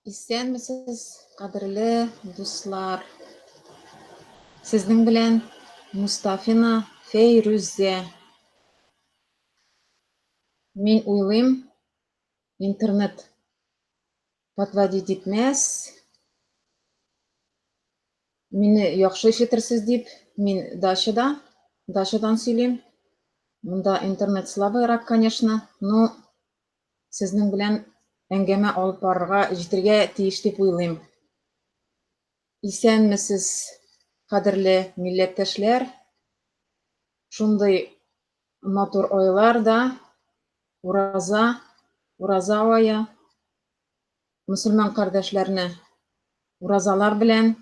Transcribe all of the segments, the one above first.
Исәнмесез, кадерле дуслар! Сезнең белән Мустафина Фәйрүзә. Мин уйлыйм, интернет подводить итмәс. Мине яхшы ишетерсез дип, мин дачада, дачадан сөйлим. Монда интернет слабыйрак, конечно, но сезнең белән әңгәмә алып барырга җитергә тиеш дип уйлыйм. Исәнмесез, кадерле милләттәшләр! Шундый матур айлар да, ураза, ураза ае. Мөселман кардәшләрне уразалар белән,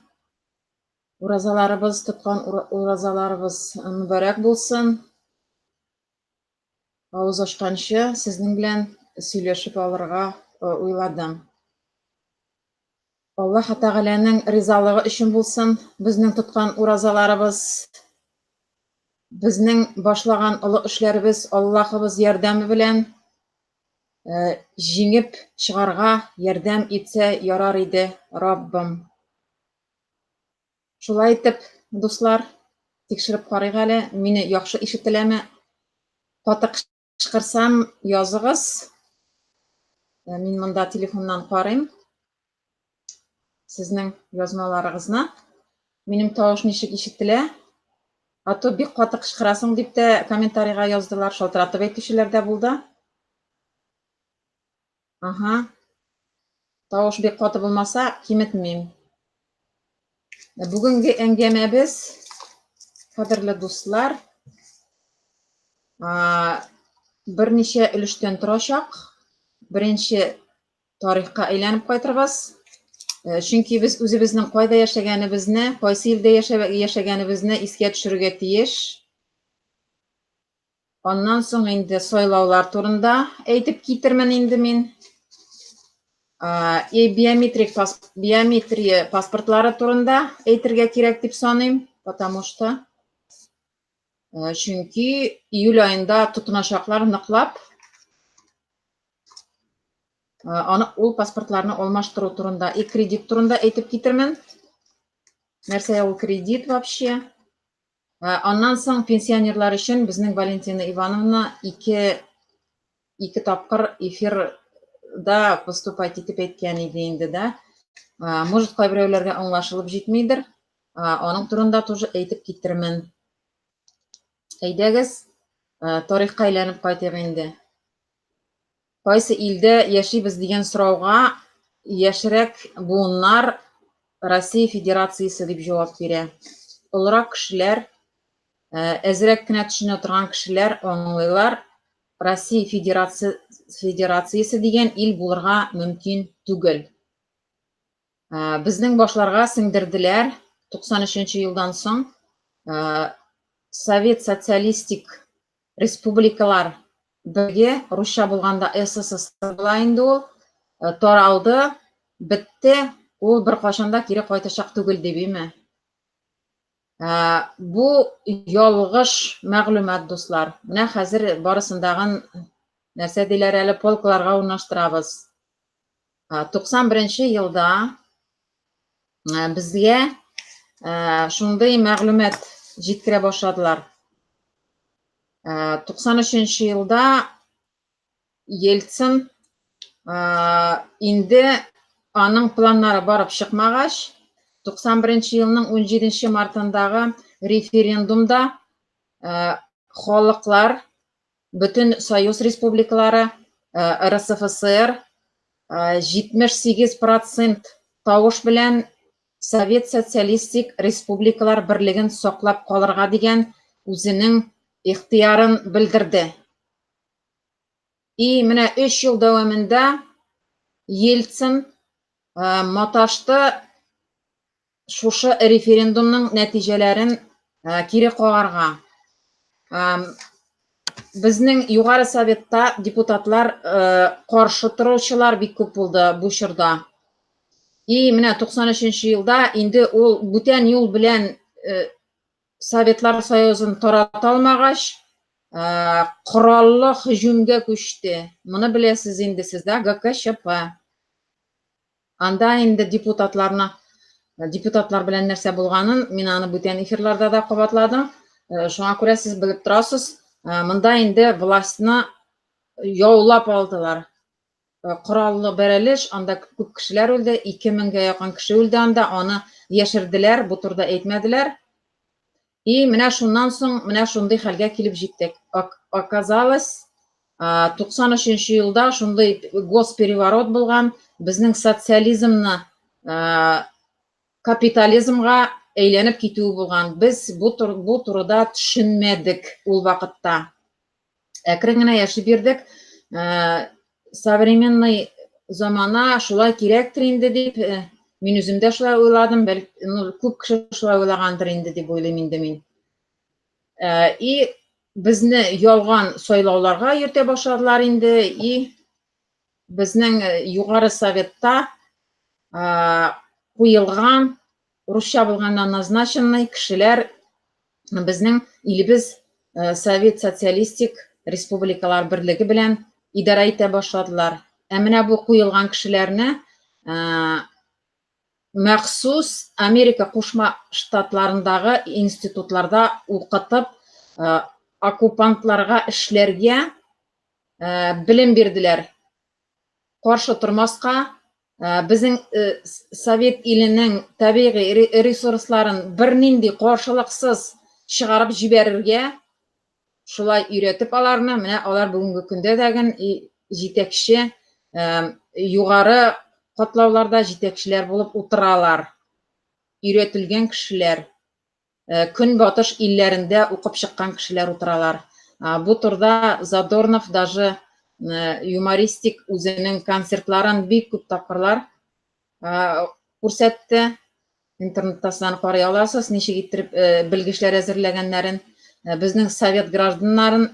уразаларыбыз, тоткан уразаларыбыз мөбарәк булсын. Авыз ачканчы сезнең белән сөйләшеп алырга уйладым. Аллаһ Тәгаләнең ризалыгы өчен булсын безнең тоткан уразаларыбыз, безнең башлаган олы эшләребез Аллаһыбыз ярдәме белән җиңеп чыгарга ярдәм итсә ярар иде, Раббым. Шулай итеп, дуслар, тикшереп карыйк әле, мине яхшы ишетеләме? Каты кычкырсам, языгыз. Э, мин монда телефоннан карыйм. Сезнең язмаларыгызны. Минем тавыш ничек ишетелә? А то бик каты кычкырасың дип тә комментарийга яздылар, шалтыратып әйтүчеләр дә булды. Ага. Тавыш бик каты булмаса, киметмим. Э, бүгенге әңгәмәбез, кадерле дуслар, берничә өлештән торачак. Беренче тарихка әйләнеп кайтырбыз. Э, чөнки без үзебезнең кайда яшәгәнебезне, кайсы илдә яшәгәнебезне искә төшерергә тиеш. Аннан соң инде сайлаулар турында әйтеп китермен инде мин. И биометрик пас, биометрия паспортлары турында әйтергә кирәк дип саныйм, потому что чөнки июль аенда тотыначаклар ныклап. Аны ул паспортларны алмаштыру турында и кредит турында әйтеп китермен. Нәрсә ул кредит вообще? Ә, аннан соң пенсионерлар өчен безнең Валентина Ивановна ике ике тапкыр эфирда выступать итеп әйткән иде инде да. Ә, может, кайберәүләргә аңлашылып җитмидер. Ә, аның турында тоже әйтеп китермен. Әйдәгез, ә, тарихка әйләнеп кайтыйк инде. Кайсы илдә яшибез дигән сорауга яшьрәк буыннар Россия Федерациясе дип җавап бирә. Олырак кешеләр, э, әзрәк кенә төшенә торган кешеләр аңлыйлар, Россия Федерация, Федерациясе дигән ил булырга мөмкин түгел. Э, безнең башларга сеңдерделәр 93 елдан соң э, Совет социалистик республикалар берлеге, русча булганда СССР була инде ул, э, таралды, бетте, ул беркайчан да кире кайтачак түгел дип име. Э, бу ялгыш мәгълүмат, дуслар. Менә хәзер барысындагын нәрсә диләр әле, полкларга урнаштырабыз. 91 э, елда безгә шундый мәгълүмат җиткерә башладылар. 93 елда Ельцин инде аның планнары барып чыкмагач, 91 елның 17 мартындагы референдумда халыклар, бөтен союз республикалары, РСФСР 78 процент тавыш белән Совет Социалистик Республикалар Берлеген саклап калырга дигән үзенең ихтыярын белдерде. И менә өч ел дәвамында Ельцин маташты шушы референдумның нәтиҗәләрен кире кагарга. Безнең Югары Советта депутатлар каршы торучылар бик күп булды бу чорда. И менә 93 елда инде ул бүтән юл белән Советлар Союзын тарата алмагач, кораллы һөҗүмгә күчте. Моны беләсез инде сез, да, ГКЧП. Анда инде депутатларны, депутатлар белән нәрсә булганын мин аны бүтән эфирларда да кабатладым. Шуңа күрә сез белеп торасыз, монда инде властьны яулап алдылар. Кораллы бәрелеш, анда күп кешеләр үлде, 2000гә якын кеше үлде анда, аны яшерделәр, бу турыда әйтмәделәр. И менә шуннан соң менә шундый хәлгә килеп җиттек. Оказалось, 93 елда шундый госпереворот булган, безнең социализмны капитализмга әйләнеп китүе булган. Без бу, бу турыда төшенмәдек ул вакытта. Әкрен генә яши бирдек. Современный замана шулай кирәктер инде дип, мин үзем дә шулай уйладым, бәлки, ну, күп кеше шулай уйлагандыр инде дип уйлыйм инде мин. И безне ялган сайлауларга йөртә башладылар инде, и безнең Югары Советта куелган, русча булганда назначенный кешеләр безнең илебез Совет Социалистик Республикалар Берлеге белән идарә итә башладылар. Ә менә бу куелган кешеләрне махсус Америка Кушма Штатларындагы институтларда укытып, оккупантларга эшләргә белем бирделәр. Каршы тормаска, безнең Совет иленең табигый ресурсларын бернинди каршылыксыз чыгарып җибәрергә шулай өйрәтеп аларны, менә алар бүгенге көндә дә җитәкче, югары катлауларда җитәкчеләр булып утыралар. Өйрәтелгән кешеләр. Көнбатыш илләрендә укып чыккан кешеләр утыралар. Бу турда Задорнов даже юмористик үзенең концертларын бик күп тапкырлар күрсәтте. Интернетта сез аны карый аласыз, ничек иттереп белгечләр әзерләгәннәрен. Безнең совет гражданнарын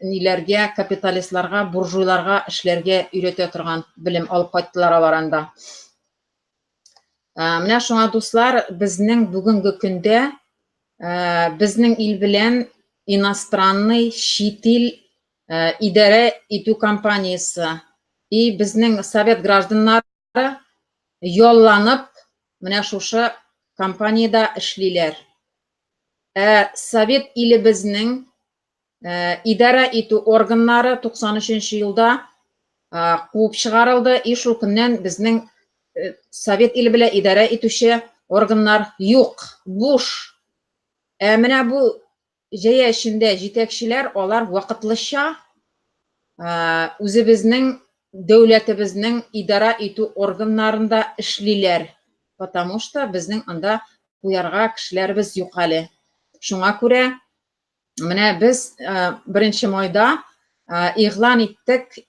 ниләргә, капиталистларга, буржуйларга эшләргә өйрәтә торган белем алып кайттылар алар анда. Менә шуңа, дуслар, безнең бүгенге көндә безнең ил белән иностранный чит ил идарә итү компаниясе и безнең совет гражданнары ялланып менә шушы компаниядә эшлиләр. Ә совет илебезнең идарә итү органнары 93 елда куып чыгарылды, и шул көннән безнең совет иле белән идарә итүче органнар юк, буш. Ә менә бу җәя эчендә җитәкчеләр, алар вакытлыча үзебезнең дәүләтебезнең идарә итү органнарында эшлиләр, потому что безнең анда куярга кешеләребез юк әле. Шуңа күрә менә без 1 майда игълан иттек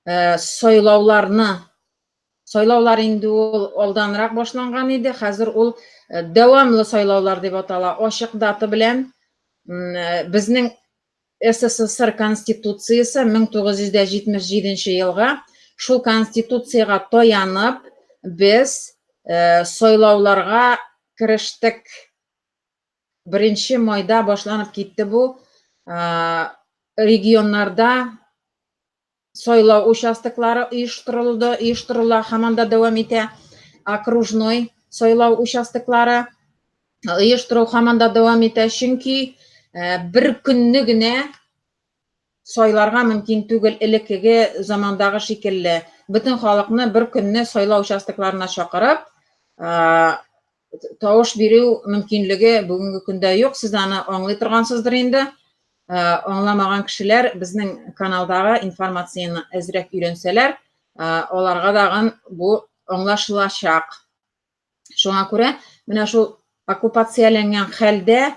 сайлауларны. Сайлаулар инде ул алданрак башланган иде, хәзер ул дәвамлы сайлаулар дип атала, ачык дата белән. Безнең СССР Конституциясе 1977 елга, шул Конституциягә таянып, без сайлауларга керештек. 1 майда башланып китте бу. Регионнарда сайлау участоклары оештырылды, оештырыла һаман да дәвам итә. Окружной сайлау участоклары оештыру һаман да дәвам итә, чөнки бер көнне генә сайларга мөмкин түгел элеккеге замандагы шикелле. Бөтен халыкны бер көнне сайлау участокларына чакырып, тавыш бирү мөмкинлеге бүгенге көндә юк. Сез аны аңлый торгансыздыр инде. Аңламаган кешеләр безнең каналдагы информацияне әзрәк өйрәнсәләр, аларга тагын бу аңлашылачак. Шуңа күрә менә шул оккупацияләнгән хәлдә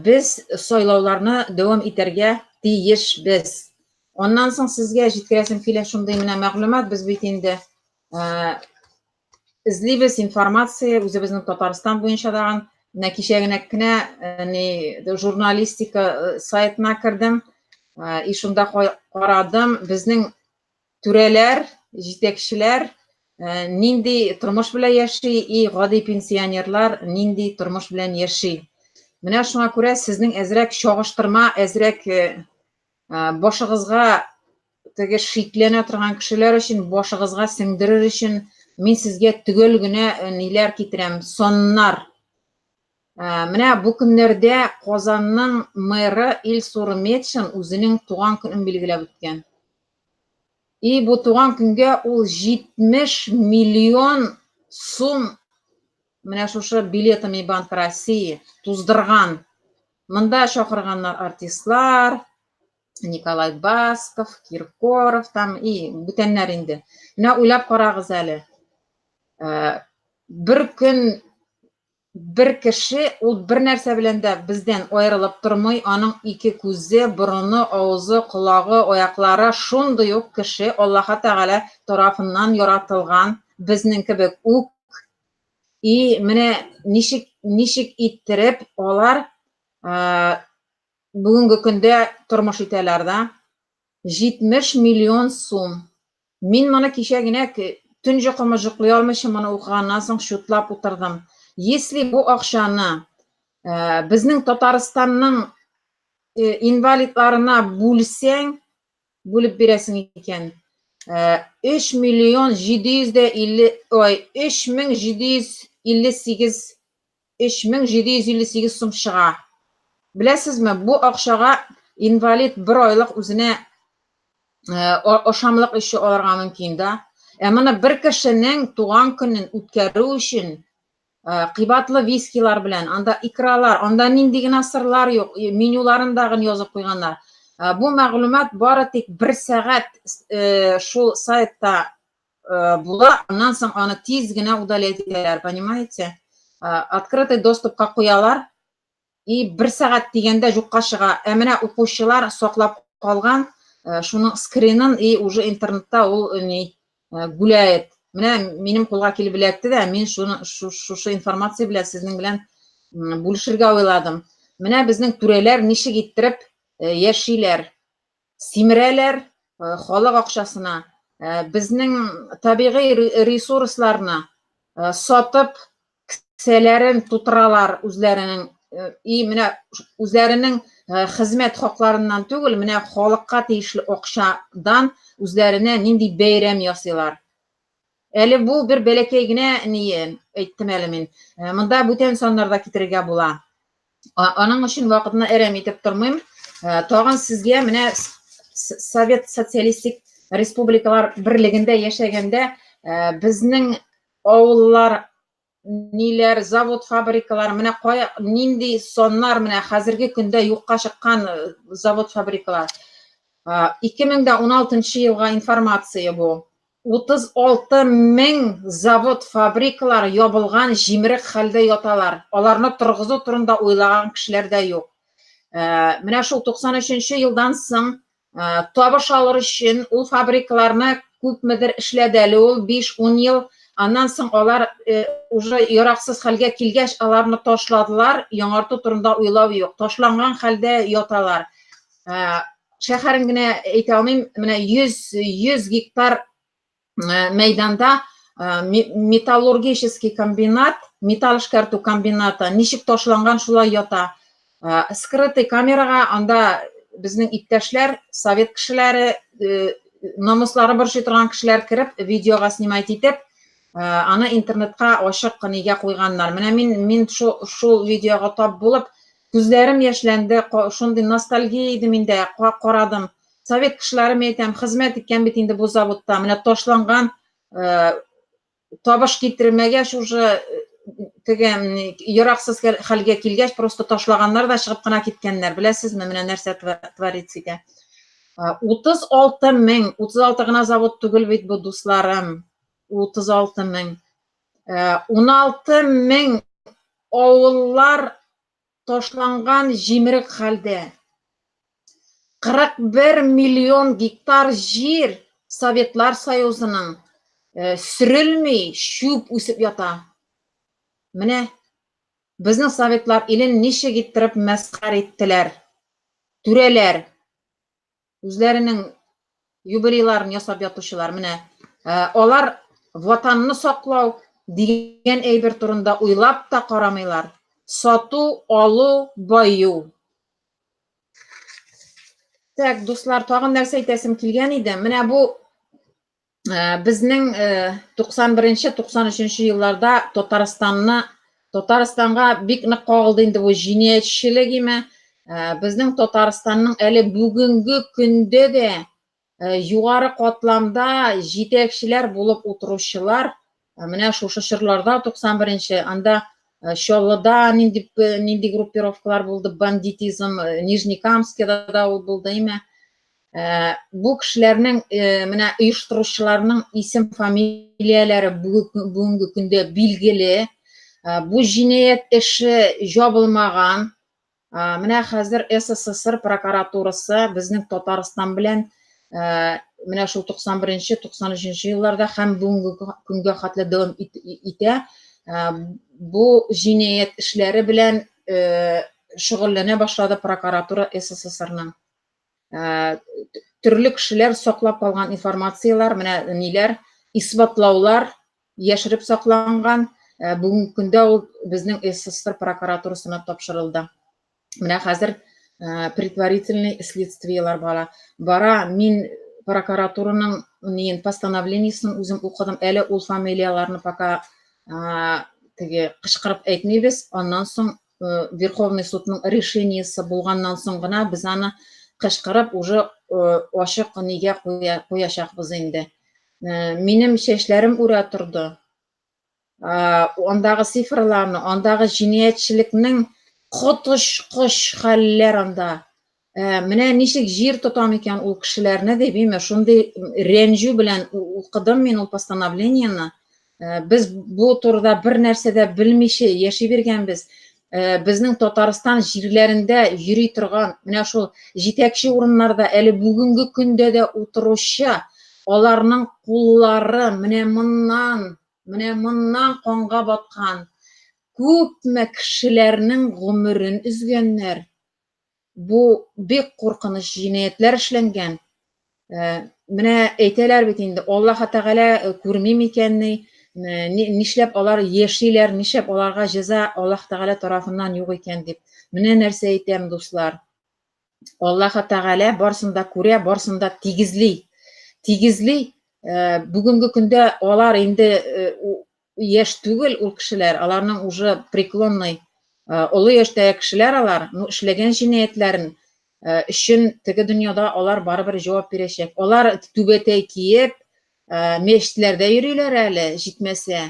без сайлауларны дәвам итәргә тиешбез. Аннан соң сезгә җиткерәсем килә шундый менә мәгълүмат, без бит инде эзлибез информация үзебезнең Татарстан буенча дагын. Менә кичә генә кенә ни журналистика сайтына кердем. И шунда карадым, безнең түрәләр, җитәкчеләр нинди тормыш белән яши и гади пенсионерлар нинди тормыш белән яши. Менә шуңа күрә сезнең әзрәк чагыштырма, әзрәк башыгызга теге шикләнә торган кешеләр өчен, башыгызга сеңдерер өчен мин сезгә төгәл генә ниләр китерәм, саннар. Менә бу көннәрдә Казанның мэры Илсур Метшин үзенең туган көнен билгеләп үткән. И бу туган көнгә ул 70 миллион сум менә шушы билетами Банк России туздырган. Монда чакырганнар артистлар, Николай Басков, Киркоров там и бүтәннәр инде. Менә уйлап карагыз әле. Бер көн бер кеше ул бер нәрсә белән дә бездән аерылып тормый, аның ике күзе, борыны, авызы, колагы, аяклары шундый ук кеше, Аллаһы Тәгалә тарафыннан яратылган, безнең кебек үк. И менә ничек ничек иттереп алар бүгенге көндә тормыш итәләр да. 70 миллион сум. Мин моны кичә генә төн йокымы җоклый алмыйча моны укыганнан соң чутлап утырдым. Если бу акчаны безнең Татарстанның инвалидларына бүлсәң, бүлеп бирәсең икән, 3 миллион 750, ой, 3758 3758 сум чыга. Беләсезме, бу акчага инвалид бер айлык үзенә ашамлык ише алырга мөмкин да. Ә моны бер кешенең туган көнен үткәрү өчен кыйбатлы вискилар белән, анда икралар, анда нинди генә сырлар юк, менюларын дагын язып куйганнар. Бу мәгълүмат бары тик бер сәгать шул сайтта була, аннан соң аны тиз генә удалять итәләр, понимаете? Открытый доступка куялар, и бер сәгать дигәндә юкка чыга. Ә менә укучылар саклап калган шуның скринын, и уже интернетта ул ни гуляет. Менә минем кулга килеп эләкте дә, мин шуны шушы информация белән сезнең белән бүлешергә уйладым. Менә безнең түрәләр ничек иттереп яшиләр. Симерәләр халык акчасына, безнең табигый ресурсларны сатып, кесәләрен тутыралар үзләренең и менә үзләренең хезмәт хакларыннан түгел, менә халыкка тиешле акчадан үзләренә нинди бәйрәм ясыйлар. Әле бу бер бәләкәй генә ние әйттем әле мин. Монда бүтән саннар да китерергә була. Аның өчен вакытны әрәм итеп тормыйм. Тагын сезгә менә Совет социалистик республикалар берлегендә яшәгәндә безнең авыллар ниләр, завод, фабрикалар, менә кая, нинди саннар менә хәзерге көндә юкка чыккан завод, фабрикалар. 2016 елга информация бу. 36 мең завод, фабрикалар ябылган, җимерек хәлдә яталар. Аларны торгызу турында уйлаган кешеләр дә юк. Менә шул 93 елдан соң табыш алыр өчен ул фабрикаларны күпмедер эшләде әле ул 5-10 ел. Аннан соң алар уже яраксыз хәлгә килгәч, аларны ташладылар, яңарту турында уйлау юк. Ташланган хәлдә яталар. Шәһәрен генә әйтә алмыйм, менә 100 100 гектар мәйданда металлургический комбинат, металл эшкәртү комбинаты ничек ташланган, шулай ята. Скрытый камерага анда безнең иптәшләр, совет кешеләре, намуслары борчый торган кешеләр кереп, видеога снимать итеп, аны интернетка ачык нигә куйганнар. Менә мин мин шул, шул видеога тап булып, күзләрем яшьләнде, шундый ностальгия иде миндә, карадым. Совет кешеләре, мин әйтәм, хезмәт иткән бит инде бу заводта. Менә ташланган, табыш китермәгәч уже теге яраксыз хәлгә килгәч, просто ташлаганнар да чыгып кына киткәннәр. Беләсезме, менә нәрсә творится икән. 36 мең, 36 гына завод түгел бит бу, дусларым. 36 мең. 16 мең авыллар ташланган җимерек хәлдә. 41 миллион гектар җир Советлар Союзының сөрелми, чүп үсеп ята. Менә безнең Советлар илен ничек иттереп мәсхәр иттеләр. Түрәләр, үзләренең юбилейларын ясап ятучылар, менә алар ватанны саклау дигән әйбер турында уйлап та карамыйлар. Сату, алу, баю. Так, дуслар, тагын нәрсә әйтәсем килгән иде. Менә бу безнең 91-93 елларда Татарстанны Татарстанга бик нык кагылды инде бу җинаятьчелек име. Безнең Татарстанның әле бүгенге көндә дә югары катламда җитәкчеләр булып утыручылар менә шушы чорларда 91-нче анда Чаллыда нинди нинди группировкалар булды, бандитизм, Нижнекамскида да ул булды, име. Бу кешеләрнең менә оештыручыларның исем фамилияләре бүгенге көндә билгеле. Бу җинаять эше җабылмаган. Менә хәзер СССР прокуратурасы безнең Татарстан белән менә шул 91-нче, 93-нче елларда һәм бүгенге көнгә хәтле дәвам итә. Бу җинаять эшләре белән шөгыльләнә башлады прокуратура СССРның. Төрле кешеләр саклап калган информацияләр, менә ниләр, исбатлаулар яшереп сакланган. Бүгенге көндә ул безнең СССР прокуратурасына тапшырылды. Менә хәзер предварительный следствиелар бара. Бара, мин прокуратураның неен постановлениесен үзем укыдым. Әле ул фамилияләрне пока теге кычкырып әйтмибез. Аннан соң Верховный судның решениесе булганнан соң гына без аны кычкырып уже ачык нигә куячакбыз инде. Минем чәчләрем үрә торды. Андагы цифрларны, андагы җинаятьчелекнең коточкыч хәлләр анда. Менә ничек җир тотам икән ул кешеләрне дип, име, шундый рәнҗү белән укыдым мин ул постановлениене. Без бу турыда бер нәрсә дә белмичә яши биргәнбез. Безнең Татарстан җирләрендә йөри торган, менә шул җитәкче урыннарда әле бүгенге көндә дә утыручы, аларның куллары менә моннан, менә моннан канга баткан. Күпме кешеләрнең гомерен өзгәннәр. Бу бик куркыныч җинаятьләр эшләнгән. Менә әйтәләр бит инде, Аллаһ Тәгалә күрми микәнни, нишләп алар яшиләр, нишләп аларга җәза Аллаһ Тәгалә тарафыннан юк икән дип. Менә нәрсә әйтәм, дуслар. Аллаһ Тәгалә барсын да күрә, барсын да тигезли. Тигезли. Бүгенге көндә алар инде яшь түгел ул кешеләр, аларның уже преклонный, олы яшьтәге кешеләр алар, ну, эшләгән җинаятьләрен өчен теге дөньяда алар барыбер җавап бирәчәк. Алар түбәтәй киеп, мәчетләрдә йөриләр әле, җитмәсә.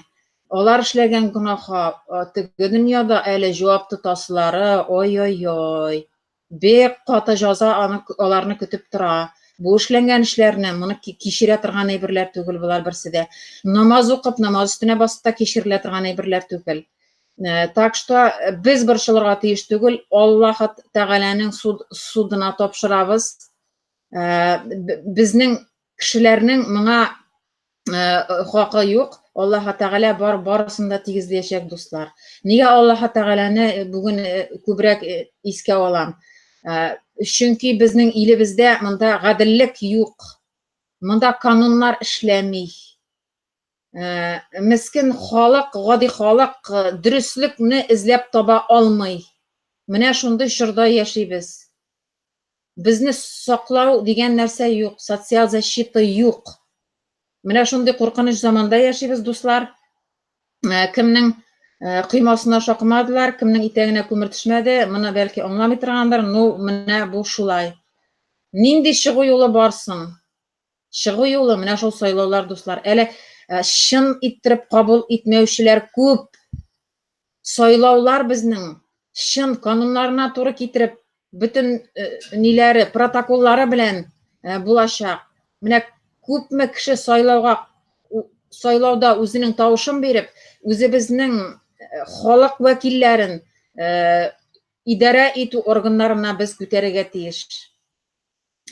Алар эшләгән гөнаһка теге дөньяда әле җавап тотасылары, ой-ой-ой. Бик каты җаза аны, аларны көтеп тора. Бу эшләнгән эшләрне, моны кичерә торган әйберләр түгел болар берсе дә. Намаз укып, намаз өстенә басып та кичерелә торган әйберләр түгел. Так что без борчылырга тиеш түгел, Аллаһ Тәгаләнең суд, судына тапшырабыз. Безнең кешеләрнең моңа хакы юк. Аллаһ Тәгалә бар барысын да тигезләячәк, дуслар. Нигә Аллаһ Тәгаләне бүген күбрәк искә алам? Чөнки безнең илебездә монда гаделлек юк. Монда кануннар эшләми. Мескен халык, гади халык дөреслекне эзләп таба алмый. Менә шундый чорда яшибез. Безне саклау дигән нәрсә юк, социаль защита юк. Менә шундый куркыныч заманда яшибез, дуслар. Кемнең коймасына шакымадылар, кемнең итәгенә күмер төшмәде, моны бәлки аңламый торгандыр, ну, менә бу шулай. Нинди чыгу юлы бар соң? Чыгу юлы менә шул сайлаулар, дуслар. Әле чын иттереп кабул итмәүчеләр күп. Сайлаулар безнең чын кануннарына туры китереп, бөтен ниләре, протоколлары белән булачак. Менә күпме кеше сайлауга сайлауда үзенең тавышын биреп, үзебезнең халык вәкилләрен идарә итү органнарына без күтәрергә тиеш.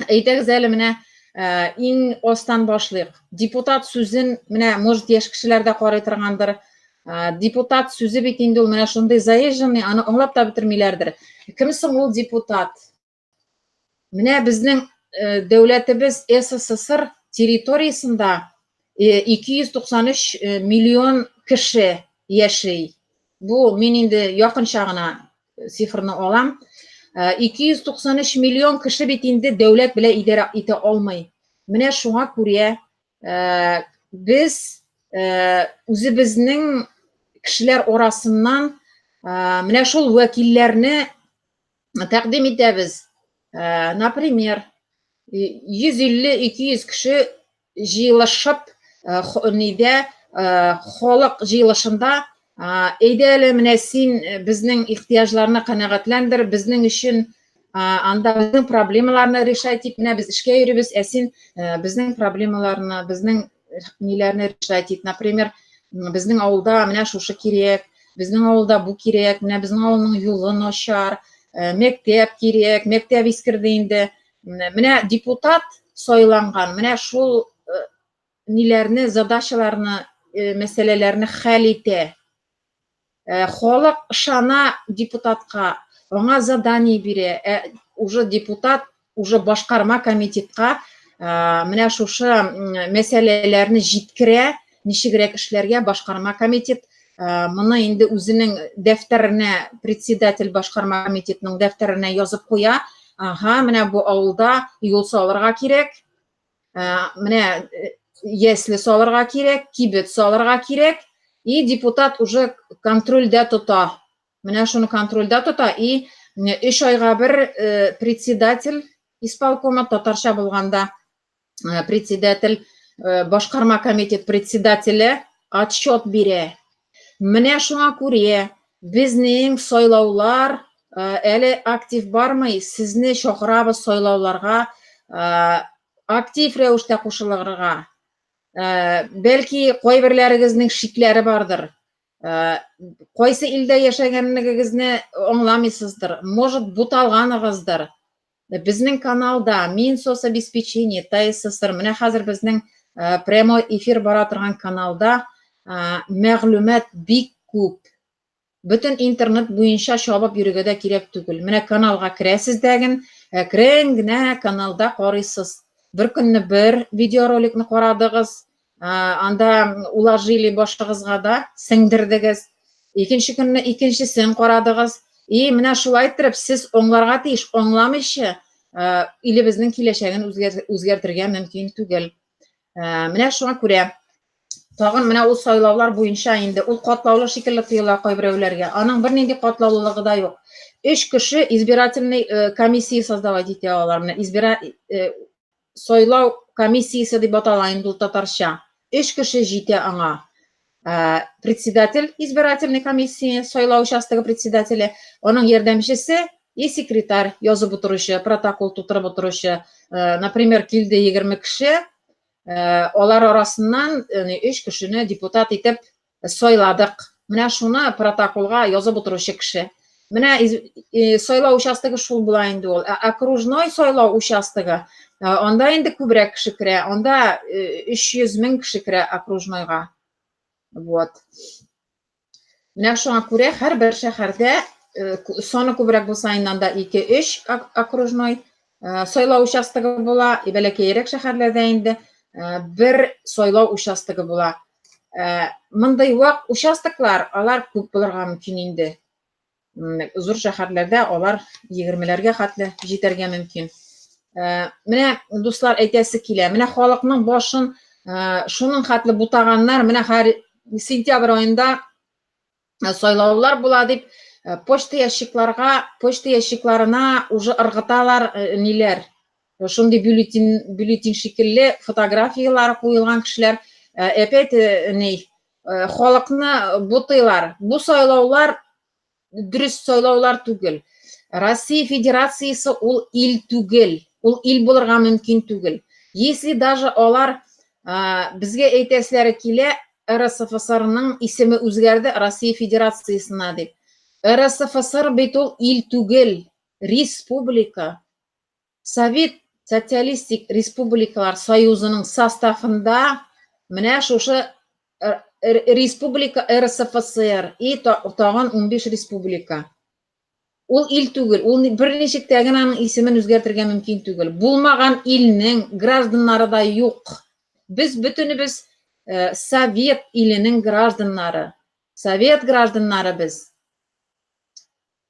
Әйдәгез әле менә иң астан башлыйк. Депутат сүзен менә, может, яшь кешеләр дә карый торгандыр. Депутат сүзе бит инде ул менә шундый заезженный, аны аңлап та бетермиләрдер. Кем соң ул депутат? Менә безнең дәүләтебез СССР территориясендә 293 миллион кеше яши. Бу мин инде якынча гына цифрны алам. 293 миллион кеше бит инде дәүләт белән идарә итә алмый. Менә шуңа күрә без үзебезнең кешеләр арасыннан менә шул вәкилләрне тәкъдим итәбез. Например, 150-200 кеше җыелышып, нидә, халык җыелышында, әйдә әле менә син безнең ихтыяҗларны канәгатьләндер, безнең өчен анда безнең проблемаларны решать ит, менә без эшкә йөрибез, ә син безнең проблемаларны, безнең ниләрне решать ит. Например, безнең авылда менә шушы кирәк, безнең авылда бу кирәк, менә безнең авылның юлы начар, мәктәп кирәк, мәктәп искерде инде. Менә депутат сайланган, менә шул ниләрне, задачаларны, мәсьәләләрне хәл итә. Халык ышана депутатка, аңа задание бирә, ә уже депутат уже башкарма комитетка менә шушы мәсьәләләрне җиткерә, ничегрәк эшләргә башкарма комитет моны инде үзенең дәфтәренә, председатель башкарма комитетның дәфтәренә язып куя. Ага, менә бу авылда юл салырга кирәк, менә ясле салырга кирәк, кибет салырга кирәк, и депутат уже контрольдә тота. Менә шуны контрольдә тота, и өч айга бер председатель исполкома, татарча булганда председатель, башкарма комитет председателе отчет бирә. Менә шуңа күрә безнең сайлаулар әле актив бармый, сезне чакырабыз сайлауларга актив рәвештә кушылырга. Бәлки кайберләрегезнең шикләре бардыр. Кайсы илдә яшәгәнлегегезне аңламыйсыздыр, может, буталганыгыздыр. Безнең каналда Минсоцобеспечение, ТССР, менә хәзер безнең прямой эфир бара торган каналда мәгълүмат бик күп. Бөтен интернет буенча чабып йөрергә дә кирәк түгел. Менә каналга керәсез дәген, әкрен генә каналда карыйсыз. Бер көнне бер видеороликны карадыгыз, анда уложили башыгызга да, сеңдердегез. Икенче көнне икенчесен карадыгыз. И менә шулай иттереп сез аңларга тиеш, аңламыйча илебезнең киләчәген үзгәртергә мөмкин түгел. Менә шуңа күрә тагын менә ул сайлаулар буенча инде ул катлаулы шикелле тоела кайберәүләргә. Аның бернинди катлаулылыгы да юк. Өч кеше избирательный комиссия создавать итә алар. Менә избира сайлау комиссиясе дип атала инде ул татарча. Өч кеше җитә аңа. Председатель избирательной комиссии, сайлау участогы председателе, аның ярдәмчесе и секретарь язып утыручы, протокол тутырып утыручы. Например, килде 20 кеше, алар арасыннан өч кешене депутат итеп сайладык. Менә шуны протоколга язып утыручы кеше. Менә сайлау участогы шул була инде ул. Ә окружной сайлау участогы, анда инде күбрәк кеше керә. Анда 300 мең кеше керә окружнойга. Вот. Менә шуңа күрә һәрбер шәһәрдә саны күбрәк булса инде анда 2-3 окружной сайлау участогы була, бәләкәйрәк шәһәрләрдә инде бер сайлау участогы була. Мондый вак участоклар, алар күп булырга мөмкин инде. Зур шәһәрләрдә алар 20-ләргә хәтле җитәргә мөмкин. Менә, дуслар, әйтәсе килә, менә халыкның башын шуның хәтле бутаганнар, менә һәр сентябрь аенда сайлаулар була дип, почта ящикларга, почта ящикларына уже ыргыталар ниләр, шундый бюллетень, бюллетень шикелле фотографияләр куелган кешеләр, опять ни, халыкны бутыйлар. Бу сайлаулар дөрес сайлаулар түгел. Россия Федерациясе ул ил түгел. Ул ил булырга мөмкин түгел. Если даже алар безгә әйтәселәре килә, РСФСРның исеме үзгәрде Россия Федерациясенә дип. РСФСР бит ул ил түгел, республика. Совет Социалистик Республикалар Союзының составында менә шушы республика РСФСР и тагын 15 республика. Ул ил түгел, ул берничек тә генә аның исемен үзгәртергә мөмкин түгел. Булмаган илнең гражданнары да юк. Без бөтенебез Совет иленең гражданнары. Совет гражданнары без.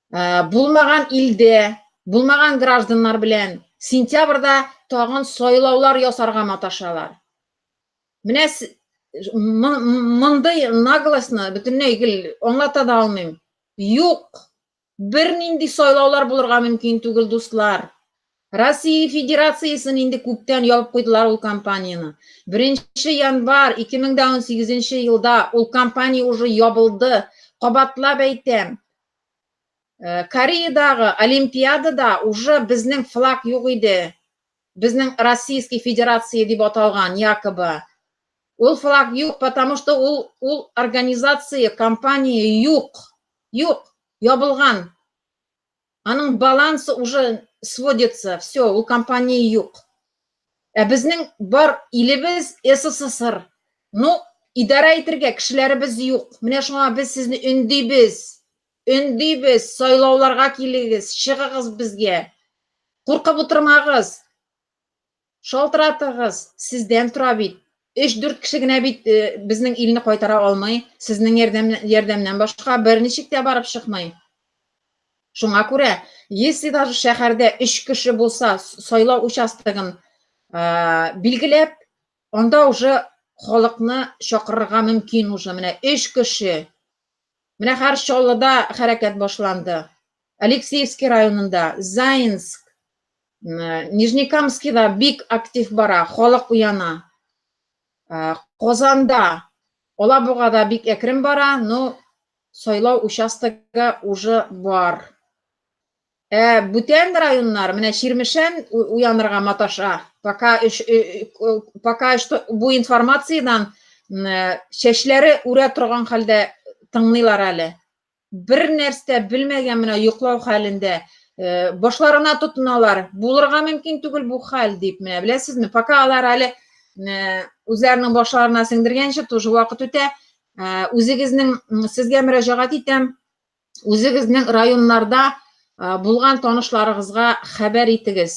Булмаган илдә. Булмаган гражданнар белән сентябрьдә тагын сайлаулар ясарга маташалар. Менә мондый наглостьны бөтенләй гел аңлата да алмыйм. Юк, бернинди сайлаулар булырга мөмкин түгел, дуслар. Россия Федерациясен инде күптән ябып куйдылар ул компанияне. 1 январь 2018 елда ул компания уже ябылды. Кабатлап әйтәм. Э, Кореядагы Олимпиадада уже безнең флаг юк иде. Безнең Российский Федерация дип аталган якобы. Ул флаг юк, потому что ул ул организация, компания юк. Юк, ябылган. Аның балансы уже сводится, все, ул компания юк. Ә безнең бар илебез СССР. Ну, идарә итергә кешеләребез юк. Менә шуңа без сезне өндибез. Өндибез, сайлауларга килегез, чыгыгыз безгә. Куркып утырмагыз. Шалтыратыгыз, сездән тора бит. Өч-дүрт кеше генә бит э, безнең илне кайтара алмый. Сезнең ярдәм, ярдәмнән башка берничек тә барып чыкмый. Шуңа күрә, если даже шәһәрдә өч кеше булса, сайлау участогын э, билгеләп, анда уже халыкны чакырырга мөмкин уже. Менә өч кеше. Менә хәр Чаллыда хәрәкәт башланды. Алексеевский районында, Заинск, Нижнекамскида бик актив бара, халык уяна. Казанда, Алабугада бик әкрен бара, но сайлау участогы уже бар. Ә бүтән районнар, менә Чирмешән уянырга маташа. Пока пока что бу информациядән чәчләре үрә торган хәлдә тыңлыйлар әле. Бер нәрсә белмәгән менә йоклау хәлендә э, башларына тотыналар. Булырга мөмкин түгел бу хәл дип менә беләсезме? Пока алар әле э, үзләренең башларына сеңдергәнче тоже вакыт үтә. Э, үзегезнең сезгә мөрәҗәгать итәм. Үзегезнең районнарда булган танышларыгызга хәбәр итегез.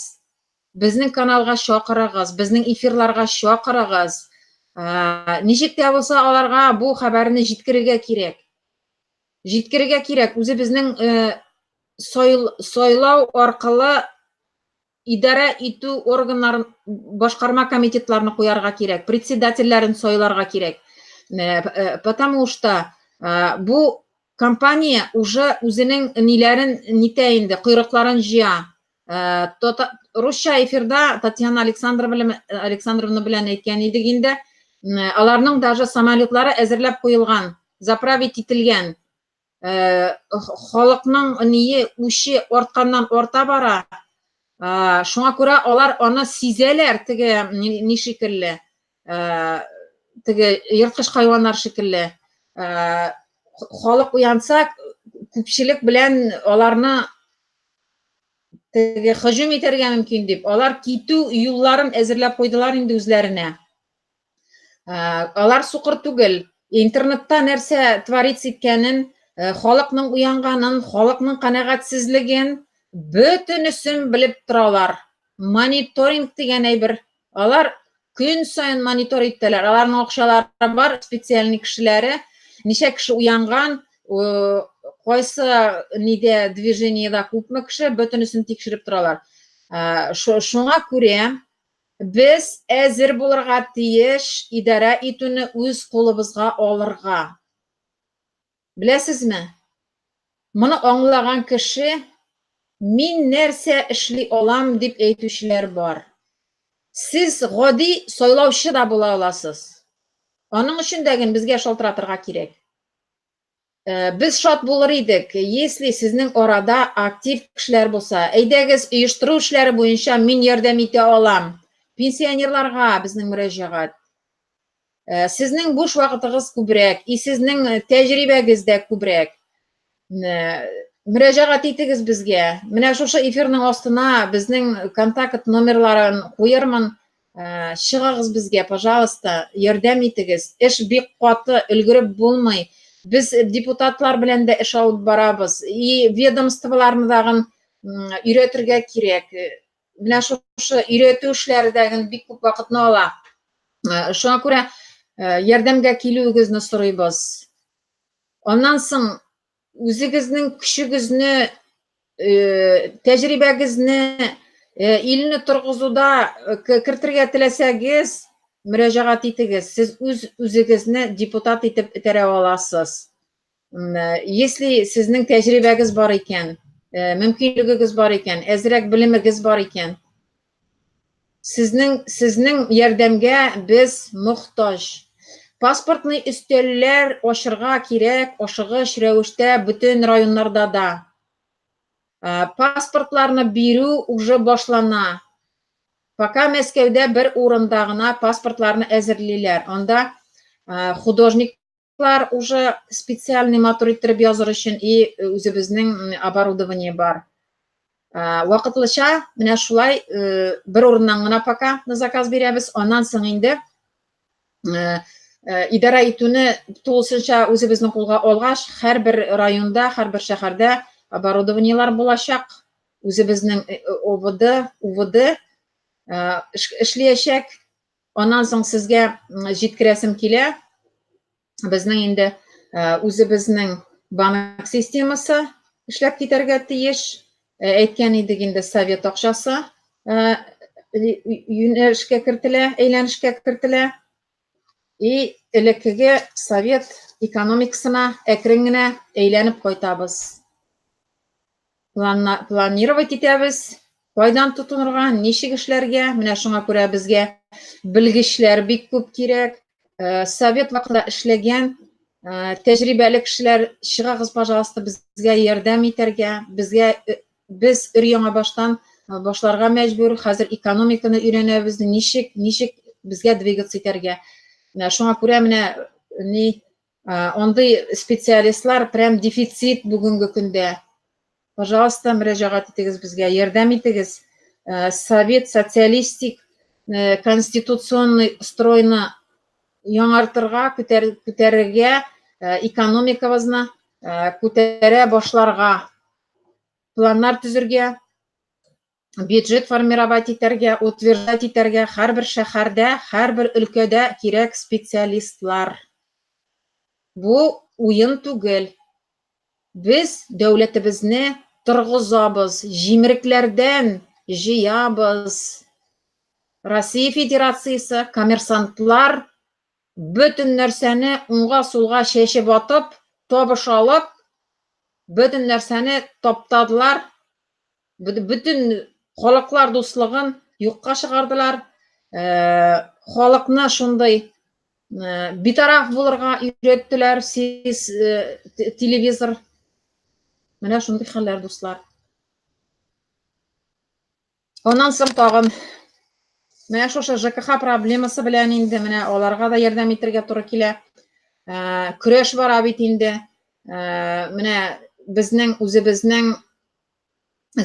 Безнең каналга чакырыгыз, безнең эфирларга чакырыгыз. Ничек тә булса аларга бу хәбәрне җиткерергә кирәк. Җиткерергә кирәк. Үзебезнең сайлау аркылы идарә итү органнарын, башкарма комитетларны куярга кирәк, председательләрен сайларга кирәк. Э, э, потому что э, бу компания уже үзенең ниләрен нитә инде, койрыкларын җыя. Русча эфирда Татьяна Александровна белән әйткән идек инде, аларның даже самолетлары әзерләп куелган, заправить ителгән. Э, халыкның ние үче артканнан арта бара. Э, шуңа күрә алар аны сизәләр, теге ни шикелле, э, теге ерткыч хайваннар шикелле. Халык уянса, күпчелек белән аларны теге һөҗүм итәргә мөмкин дип, алар китү юлларын әзерләп куйдылар инде үзләренә. Алар сукыр түгел. Интернетта нәрсә творится иткәнен, халыкның уянганын, халыкның канәгатьсезлеген бөтенесен белеп торалар. Мониторинг дигән әйбер. Алар көн саен монитор итәләр. Аларның акчалары бар, специальный кешеләре. Ничә кеше уянган, кайсы нидә движениедә күпме кеше, бөтенесен тикшереп торалар. Шуңа күрә Без әзер булырга тиеш идарә итүне үз кулыбызга алырга. Беләсезме, моны аңлаган кеше, мин нәрсә эшли алам дип әйтүчеләр бар. Сез гади сайлаучы да була аласыз. Аның өчен дә ген безгә шалтыратырга кирәк. Э, без шат булыр идек, если сезнең арада актив кешеләр булса. Әйдәгез, оештыру эшләре буенча мин ярдәм итә алам. Пенсионерларга безнең мөрәҗәгать. Э, сезнең буш вакытыгыз күбрәк, и сезнең тәҗрибәгез дә күбрәк. Э, мөрәҗәгать итегез безгә. Менә шушы эфирның астына безнең контакт номерларын куермын. Э, чыгыгыз безгә, пожалуйста, ярдәм итегез. Эш бик каты, өлгереп булмый. Без депутатлар белән дә эш алып барабыз. И ведомстволарны дагын өйрәтергә кирәк. Менә шушы өйрәтү эшләре дә бик күп вакытны ала. Э, шуңа күрә э, ярдәмгә килүегезне сорыйбыз. Аннан соң үзегезнең көчегезне Тәҗрибәгезне илне торгызуда кертергә теләсәгез, мөрәҗәгать итегез. Сез үз үзегезне депутат итеп этәрә аласыз. Если сезнең тәҗрибәгез бар икән, мөмкинлегегез бар икән, әзрәк белемегез бар икән, сезнең ярдәмгә без мохтаҗ. Паспортный өстәлләр ачырга кирәк ашыгыч рәвештә бөтен районнарда да. Паспортларны бирү уже башлана. Пока Мәскәүдә бер урында гына паспортларны әзерлиләр. Анда художник лар уже специальный матур иттереп языр өчен и үзебезнең оборудование бар. Вакытлыча менә шулай бер урыннан гына пока на заказ бирәбез. Аннан соң инде идарә итүне тулысынча үзебезнең кулга алгач, һәрбер районда, һәрбер шәһәрдә оборудованиелар булачак. Үзебезнең ОВД, УВД эшләячәк. Аннан соң сезгә җиткерәсем килә, безнең инде үзебезнең банк системасы эшләп китәргә тиеш. Әйткән идек инде, совет акчасы юнәлешкә кертелә, әйләнешкә кертелә. И элеккеге совет экономикасына әкрен генә әйләнеп кайтабыз. Планировать итәбез, кайдан тотынырга, ничек эшләргә. Менә шуңа күрә безгә белгечләр бик күп кирәк. Совет вакытында эшләгән тәҗрибәле кешеләр, чыгыгыз, пожалуйста, безгә ярдәм итәргә. Безгә без өр-яңа баштан башларга мәҗбүр. Хәзер экономиканы өйрәнәбез, ничек безгә двигаться итәргә. Менә шуңа күрә менә ни андый специалистлар прям дефицит бүгенге көндә. Пожалуйста, мөрәҗәгать итегез безгә, ярдәм итегез. Совет социалистик конституционный стройны яңартырга, күтәрергә, экономикабызны күтәрә башларга, планнар төзергә, бюджет формировать итәргә, утверждать итәргә һәрбер шәһәрдә, һәрбер өлкәдә кирәк специалистлар. Бу уен түгел. Без дәүләтебезне торгызабыз, җимерекләрдән җыябыз. Россия Федерациясе коммерсантлар бөтен нәрсәне уңга-сулга чәчеп атып, табыш алып, бөтен нәрсәне таптадылар, бөтен халыклар дуслыгын юкка чыгардылар. Халыкны шундый битараф булырга өйрәттеләр, сез телевизор. Менә шундый хәлләр, дуслар. Аннан соң тагын менә шушы ЖКХ проблемасы белән инде менә аларга да ярдәм итәргә туры килә. Көрәш бара бит инде. Менә безнең үзебезнең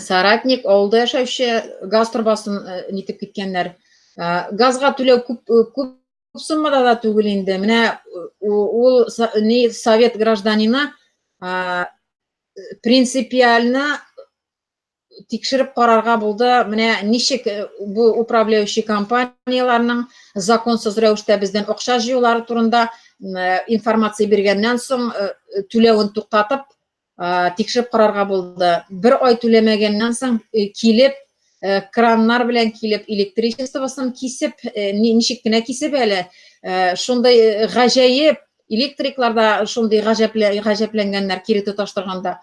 соратник авылда яшәүче газ торбасын нитеп киткәннәр. Газга түләү күп күп суммада да түгел инде. Менә ул ни совет гражданины принципиально тикшереп карарга булды. Менә ничек бу управляющий компанияләрнең законсыз рәвештә бездән акча җыюлары турында информация биргәннән соң түләвен туктатып, тикшереп карарга булды. Бер ай түләмәгәннән соң килеп, краннар белән килеп, электричествосын кисеп, ничек кенә кисеп әле, шундый гаҗәеп электриклар да шундый гаҗәпләнгәннәр кире тоташтырганда.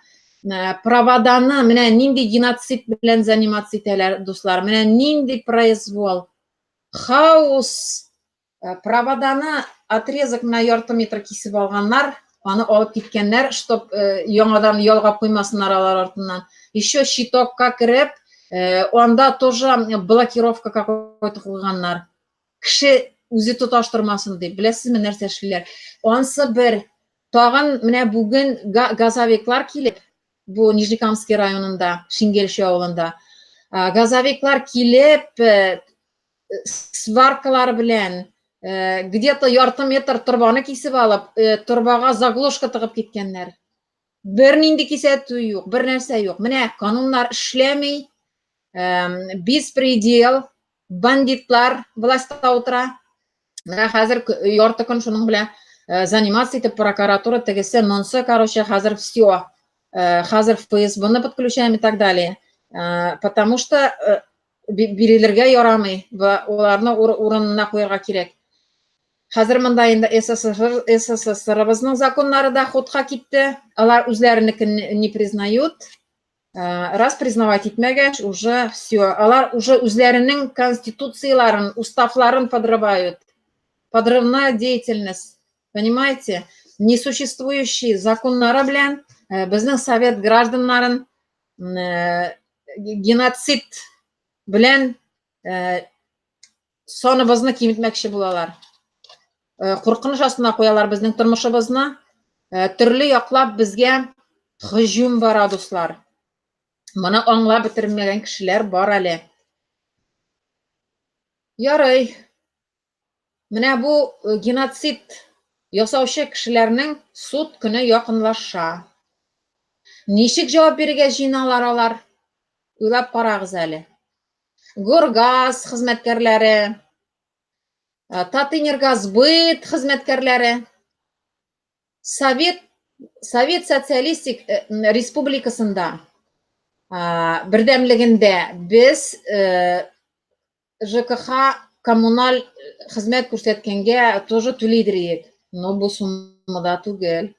Проводаны менә нинди геноцид белән заниматься итәләр, дуслар, менә нинди произвол. Хаос. Проводаны отрезок менә ярты метр кисеп алганнар, аны алып киткәннәр, чтоб яңадан ялгап куймасыннар алар артыннан. Еще щитокка кереп, анда тоже блокировка какой-то куйганнар. Кеше үзе тоташтырмасын дип. Беләсезме, нәрсә эшлиләр? Ансы бер. Тагын менә бүген газовиклар килеп, бу Нижнекамский районында, Шингелче авылында, газовиклар килеп, сваркалар белән где-то ярты метр торбаны кисеп алып, торбага заглушка тыгып киткәннәр. Бернинди кисәтү юк, бер нәрсә юк. Менә кануннар эшләми, беспредел, бандитлар властьта утыра. Менә хәзер ярты көн шуның белән заниматься итеп прокуратура тегесе, монсы, короче, хәзер все. Хәзер ФСБны подключаем и так далее. Потому что бирелергә ярамый, аларны урынына куярга кирәк. Хәзер монда инде СССР, СССРыбызның законнары да ходка китте. Алар үзләренекен не признают. Раз признавать итмәгәч, уже все. Алар уже үзләренең конституцияләрен, уставларын подрывают. Подрывная деятельность. Понимаете? Несуществующие законнары белән безнең совет гражданнарын геноцид белән саныбызны киметмәкче булалар. Куркыныч астына куялар безнең тормышыбызны. Төрле яклап безгә һөҗүм бара, дуслар. Моны аңлап бетермәгән кешеләр бар әле. Ярый. Менә бу геноцид ясаучы кешеләрнең суд көне якынлаша. Ничек җавап бирергә җыеналар алар? Уйлап карагыз әле. Горгаз хезмәткәрләре, Татэнергосбыт хезмәткәрләре, Совет Социалистик Республикасында, бердәмлегендә без ЖКХ коммуналь хезмәт күрсәткәнгә тоже түлидер идек. Но бу суммада түгел.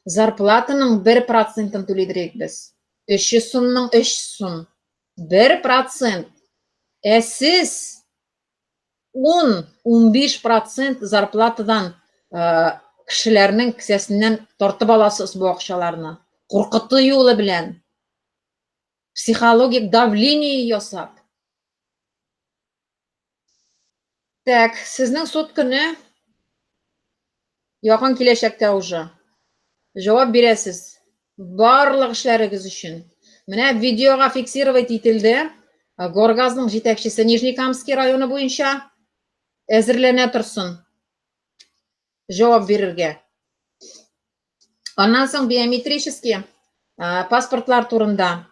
Зарплатаның 1 процентын түлидер идек без. 300 сумның 3 сум. 1%. Ә сез 10-15% зарплатадан кешеләрнең кесәсеннән тартып аласыз бу акчаларны. Куркыту юлы белән. Психологик давление ясап. Так, сезнең суд көне якын киләчәктә уже. Җавап бирәсез. Барлык эшләрегез өчен. Менә видеога фиксировать ителде. Горгазның җитәкчесе Нижнекамский районы буенча әзерләнә торсын. Җавап бирергә. Аннан соң биометрический паспортлар турында.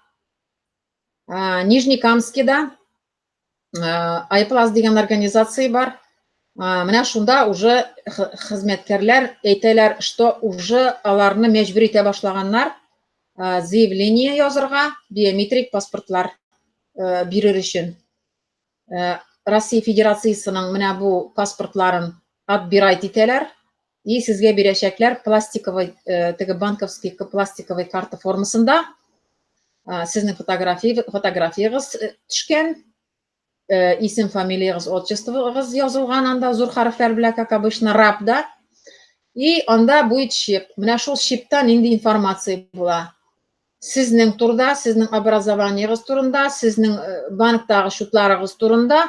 Нижнекамскийда Айплас дигән организация бар. Менә шунда уже хезмәткәрләр әйтәләр, что уже аларны мәҗбүр итә башлаганнар заявление язырга биометрик паспортлар бирер өчен. Россия Федерациясенең менә бу паспортларын отбирать итәләр и сезгә бирәчәкләр пластиковый, теге банковский пластиковый карта формасында сезнең фотографиягыз төшкән, исем, фамилиягыз, отчествогыз язылган анда зур хәрефләр белән, как обычно, РАП да. И анда будет чип. Менә шул чипта нинди информация була? Сезнең турда, сезнең образованиегыз турында, сезнең банктагы счетларыгыз турында,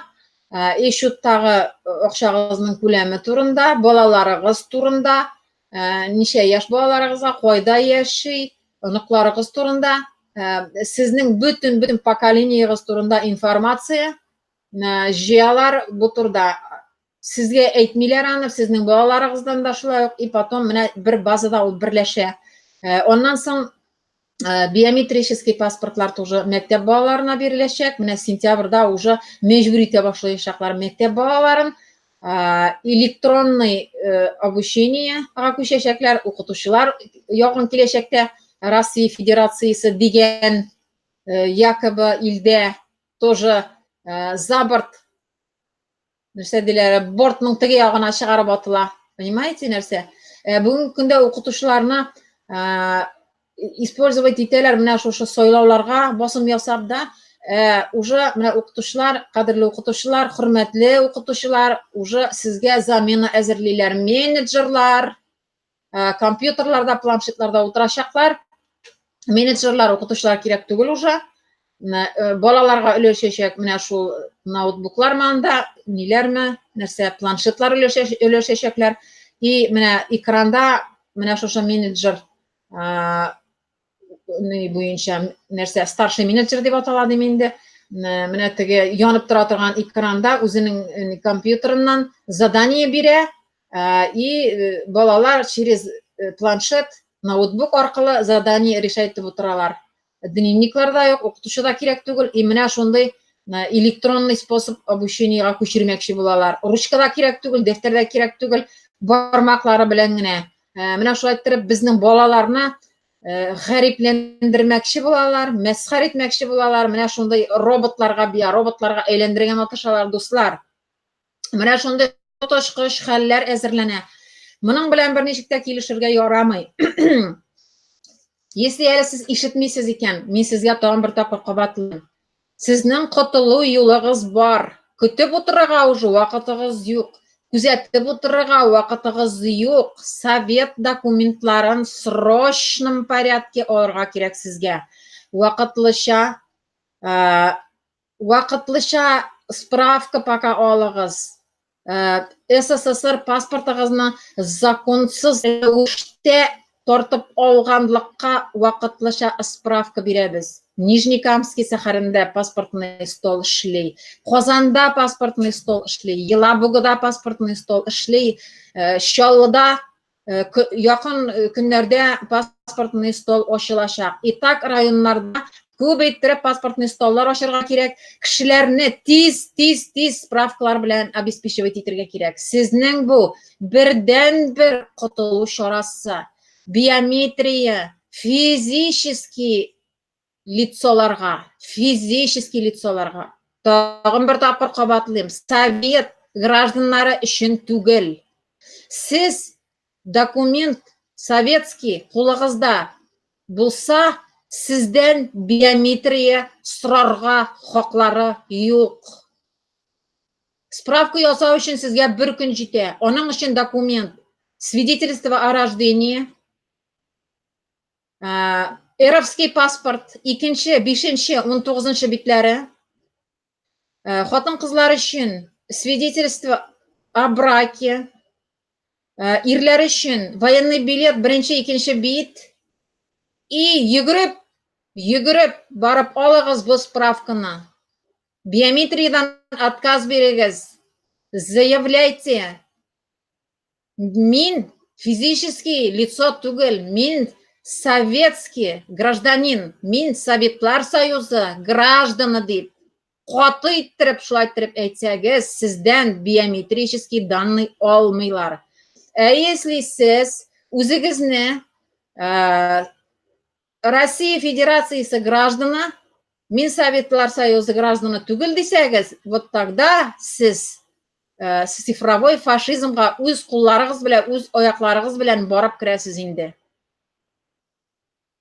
и счеттагы акчагызның күләме турында, балаларыгыз турында, ничә яшь балаларыгызга, кайда яши, оныкларыгыз турында, сезнең бөтен поколениегыз турында информация җыялар бу турда. Сезгә әйтмиләр аны, сезнең балаларыгыздан да шулай ук, и потом менә бер базада ул берләшә. Аннан соң биометрический паспортлар тоже мәктәп балаларына биреләчәк. Менә сентябрьдә уже мәҗбүр итә башлаячаклар мәктәп балаларын. Электронный обучениега күчәчәкләр, укытучылар якын киләчәктә Россия Федерациясе дигән якобы илдә тоже за борт, нәрсә диләр, бортның теге ягына чыгарып атыла. Понимаете, нәрсә? Бүгенге көндә укытучыларны использовать итәләр менә шушы сайлауларга басым ясап да, уже менә укытучылар, кадерле укытучылар, хөрмәтле укытучылар, уже сезгә замена әзерлиләр. Менеджерлар, компьютерларда, планшетларда утырачаклар. Менеджерлар, укытучылар кирәк түгел уже. Балаларга өләшәчәк менә шул ноутбуклармы анда, ниләрме, нәрсә, планшетлар өләшәчәкләр. И менә экранда менә шушы менеджер ни буенча, нәрсә, старший менеджер дип атала дим инде. Менә теге янып тора торган экранда үзенең компьютерыннан задание бирә, и балалар через планшет, ноутбук аркылы задание решать итеп утыралар. Дневниклар да юк, укытучы да кирәк түгел. И менә шундый электронный способ обучениега күчермәкче булалар. Ручка да кирәк түгел, дәфтәр дә кирәк түгел, бармаклары белән генә. Менә шулай иттереп безнең балаларны гарипләндермәкче булалар, мәсхәр итмәкче булалар. Менә шундый роботларга, биороботларга әйләндерергә маташалар, дуслар. Менә шундый коточкыч хәлләр әзерләнә. Моның белән берничек тә килешергә ярамый. Если әле сез ишетмисез икән, мин сезгә тагын бер тапкыр кабатлыйм. Сезнең котылу юлыгыз бар. Көтеп утырырга уже вакытыгыз юк. Күзәтеп утырырга вакытыгыз юк. Совет документларын срочном порядке алырга кирәк сезгә. Вакытлыча вакытлыча справка пока алыгыз. СССР паспортыгызны законсыз рәвештә тартып алганлыкка вакытлыча справка бирәбез. Нижнекамский шәһәрендә паспортный стол эшли, Казанда паспортный стол эшли, Елабугада паспортный стол эшли, Чаллыда якын көннәрдә паспортный стол ачылачак. Итак, районнарда күп иттереп паспортный столлар ачырга кирәк, кешеләрне тиз, тиз, тиз справкалар белән обеспечивать итәргә кирәк. Сезнең бу бердән-бер котылу чарасы. Биометрия физический лицоларга, физический лицоларга. Тагын бер тапкыр кабатлыйм, совет гражданнары өчен түгел. Сез документ советский кулыгызда булса, сездән биометрия сорарга хаклары юк. Справка ясау өчен сезгә бер көн җитә. Аның өчен документ, свидетельство о рождении, эровский паспорт, икенче, бишенче, 19-нчы битләре. Хатын-кызлар өчен свидетельство о браке, ирләр өчен военный билет, беренче, икенче бит. И йөгереп, йөгереп барып алыгыз бу справканы. Биометриядан отказ бирегез. Заявляйте. Мин физический лицо түгел, мин советский гражданин, мин Советлар Союзы гражданы дип каты иттереп шулай иттереп әйтсәгез, сездән биометрический данный алмыйлар. Ә если сез үзегезне Россия Федерациясе гражданы, мин Советлар Союзы гражданы түгел дисәгез, вот тогда сез цифровой фашизмга үз кулларыгыз белән, үз аякларыгыз белән барып керәсез инде.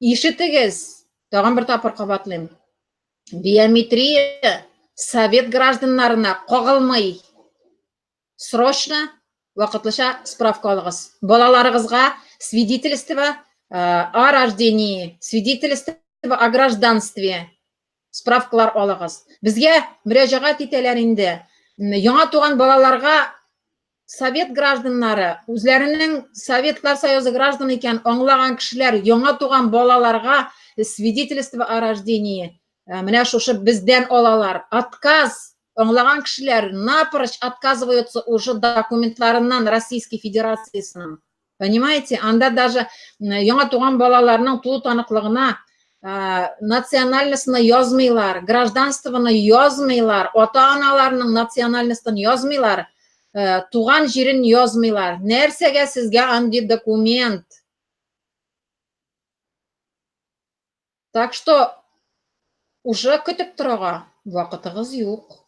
Ишетегез, тагын бер тапкыр кабатлыйм. Биометрия совет гражданнарына кагылмый. Срочно вакытлыча справка алыгыз. Балаларыгызга свидетельство о рождении, свидетельство о гражданстве справкалар алыгыз. Безгә мөрәҗәгать итәләр инде. Яңа туган балаларга совет гражданнары, үзләренең Советлар Союзы гражданы икән аңлаган кешеләр яңа туган балаларга свидетельство о рождении менә шушы бездән алалар. Отказ аңлаган кешеләр напрочь отказываются уже документларыннан Российской Федерациясенең. Понимаете, анда даже яңа туган балаларның туу таныклыгына национальностьны язмыйлар, гражданствоны язмыйлар, ата-аналарының национальностен язмыйлар, туган җирен язмыйлар. Нәрсәгә сезгә андый документ? Так что уже көтеп торырга вакытыгыз юк.